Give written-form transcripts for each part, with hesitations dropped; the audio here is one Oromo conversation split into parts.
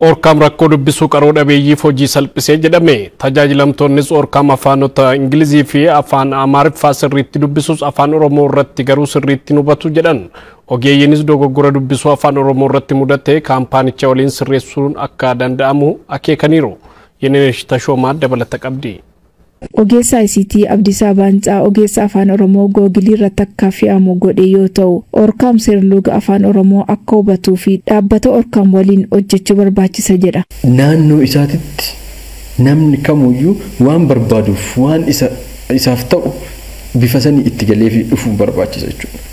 Orkaam rakkoo dubbisuu qaroo dhabeeyyiif hojii salphisee jedhame. Tajaajilamtoonnis Orkaam afaanota Ingilizii fi afaan Amaariffaa sirriitti dubbisuus afaan Oromoo irratti garuu sirriitti hubatu jedhan. Ogeeyyiinis dogoggora dubbisuu afaan Oromoo irratti mudate kaampaanicha waliin sirreessuun akka danda'amu akeekaniiru. Yenenesh Tashoomaa dabalata qabdi. Ogeessa ICT Abdiisaa Baancaa ogeessa afaan Oromoo googilii irratti akka fe'amu godhe yoo ta'u, Orkaam seerluga afaan Oromoo akka hubatuu fi dhaabbata Orkaam waliin hojjechuu barbaachisa jedha. Naannoo isaatitti namni kamuyyuu waan barbaaduuf waan isaaf ta'u bifa sanii itti galee fi dhufuu barbaachisa jechuudha.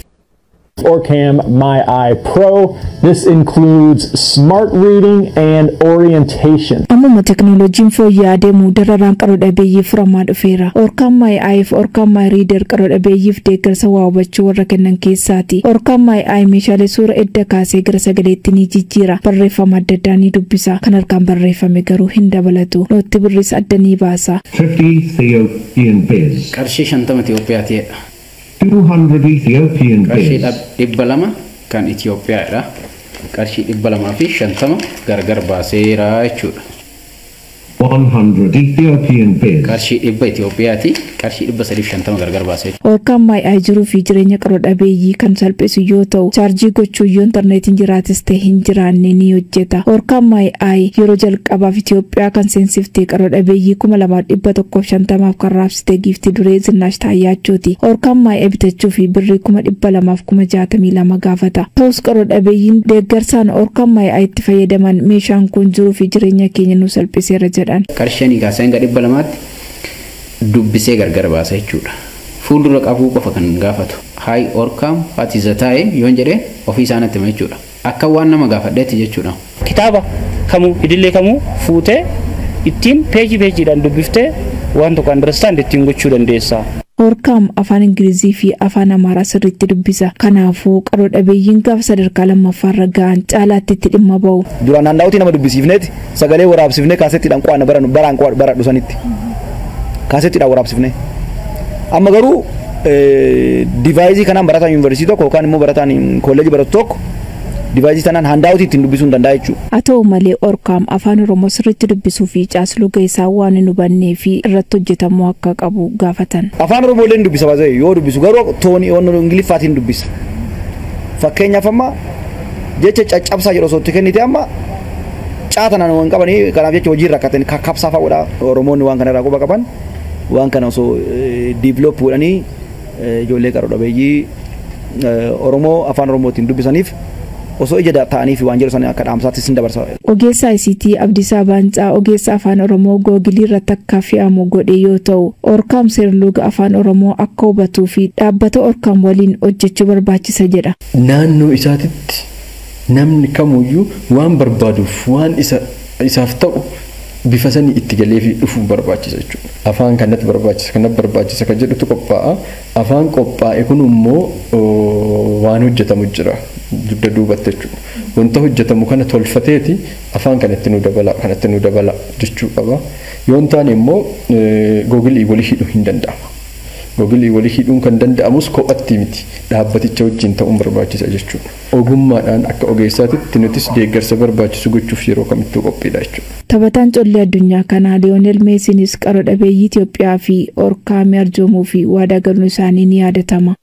Orcam My Eye Pro. This includes smart reading and orientation. Ammuma teknooloojiin fooyya'aa deemu dararaan qaroo dhabeeyyii furamaa dhufeera. Orcam My Eye fi Orcam My Reader qaroo dhabeeyyiif deeggarsa waa hubachuu warra kennan keessaati. Orcam My Eye meeshaalee suura edda kaasee gara sagaleetti ni jijjiira. Barreeffama adda addaa ni dubbisa. Kan harkaan barreeffame garuu hin dabalatu. Nootti birris adda ni baasa. 50 Ethiopian biz. Qarshii 50 Itoophiyaatiidha. 200 Ethiopian Qarshii biz. 200 kan Itoophiyaadha. Qarshii 250 gargar baaseera jechuudha. 100 Ethiopian biz. Qarshii 100 Itoophiyaati. Qarshii 350 gargar baasee. Orcam My Eye jiruu fi jireenya qaroo dhabeeyyii kan salphisu yoo ta'u, chaarjii gochuu yoo intarneetiin jiraates ta'e hin jiraanne ni hojjeta. Orcam My Eye yeroo jalqabaaf Itoophiyaa kan seensifte qaroo dhabeeyyii 2150 kan raabsite giiftii duree Zinnaash Taayyaachooti. Orcam My Eye bitachuu fi birrii 262,062 gaafata. Ta'us qaroo dhabeeyyiin deeggarsaan Orcam My Eye itti fayyadaman meeshaan kun jiruu fi jireenya keenya nu salphiseera jedhan. Qarshii 5 kaasee hanga 200tti dubbisee gargar baasa jechuudha. Fuuldura qabuu qofa kan gaafatu. Hi Orcam, what is the time yoon jedhee ofii isaa natti hima jechuudha. Akka waan nama gaafadheetti jechuudha. Kitaaba kamuu idilee kamuu fuutee ittiin peejii peejiidhaan dubbiftee waan tokko understand ittiin gochuu dandeessa. Orcam afaan Ingilizii fi afaan Amaaraa sirriitti dubbisa. Kanaafuu qaroo dhabeeyyiin gaafa sadarkaa lammaffaarra ga'an caalaatti itti dhimma ba'u. Duraan handaa'uutii nama dubbisiifneeti sagalee waraabsifnee kaasettiidhaan qo'anna barannu baraan baradhu sanitti. Kaasettiidhaan waraabsifnee. Amma garuu device kanaan barataan yuunivarsiitii tokko yookaan immoo barataan kolleejii baratu tokko device tanaan handaa'uutii ittiin dubbisuu hin danda'a jechuudha. Haa ta'u malee Orcam afaan Oromoo sirriitti dubbisuu fi caasluga isaa waan hin hubannee fi irratti hojjetamuu akka qabu gaafatan. Afaan Oromoo illee ni dubbisa baasee yoo dubbisu garuu toonii Ingiliffaatiin dubbisa. Fakkeenyaaf amma jecha caccabsaa jedhu osoo itti kennite amma caatanaan waan qabanii kanaaf jecha hojii irra akkatanii kakkabsaa fa'aa godha. Oromoonni waan kana irraa quba qaban waan kana osoo develop godhanii ijoollee qaroo dhabeeyyii Oromoo afaan Oromootiin dubbisaniif osoo ija ta'anii fi waan jedhu sana akka dhaamsaatti sin dabarsa. Ogeessa ICT Abdiisaa Baancaa ogeessa afaan Oromoo googilii irratti akka fe'amu godhe yoo ta'u, Orcam seerluga afaan Oromoo akka hubatuu fi dhaabbata Orcam waliin hojjechuu barbaachisa jedha. Naannoo isaatitti namni kamuyyuu waan barbaaduuf waan isaaf ta'u bifa sanii itti galee fi dhufuu barbaachisa jechuudha. Afaan kanatti barbaachisa kanatti barbaachisa kan jedhutu qophaa'a. Afaan qophaa'e kun immoo waan hojjetamu jira dugda duubatti jechuudha. Wanta hojjetamu kana tolfateeti afaan kanatti nu dabala kanatti nu dabala jechuu qaba. Yoo hin taane immoo googilii walii hidhuu hin danda'ama. Googilii walii hidhuun kan danda'amus kophatti miti dhaabbaticha wajjin ta'uun barbaachisa jechuudha. Ogummaadhaan akka ogeessaatitti nutis deeggarsa barbaachisu gochuuf yeroo kamittuu qophiidha jechuudha. Taphataan collee addunyaa kanaa Liyoonel Meesiinis qaroo dhabeeyyii Itoophiyaa fi Orkaamii arjoomuu fi waadaa galuun isaanii ni yaadatama.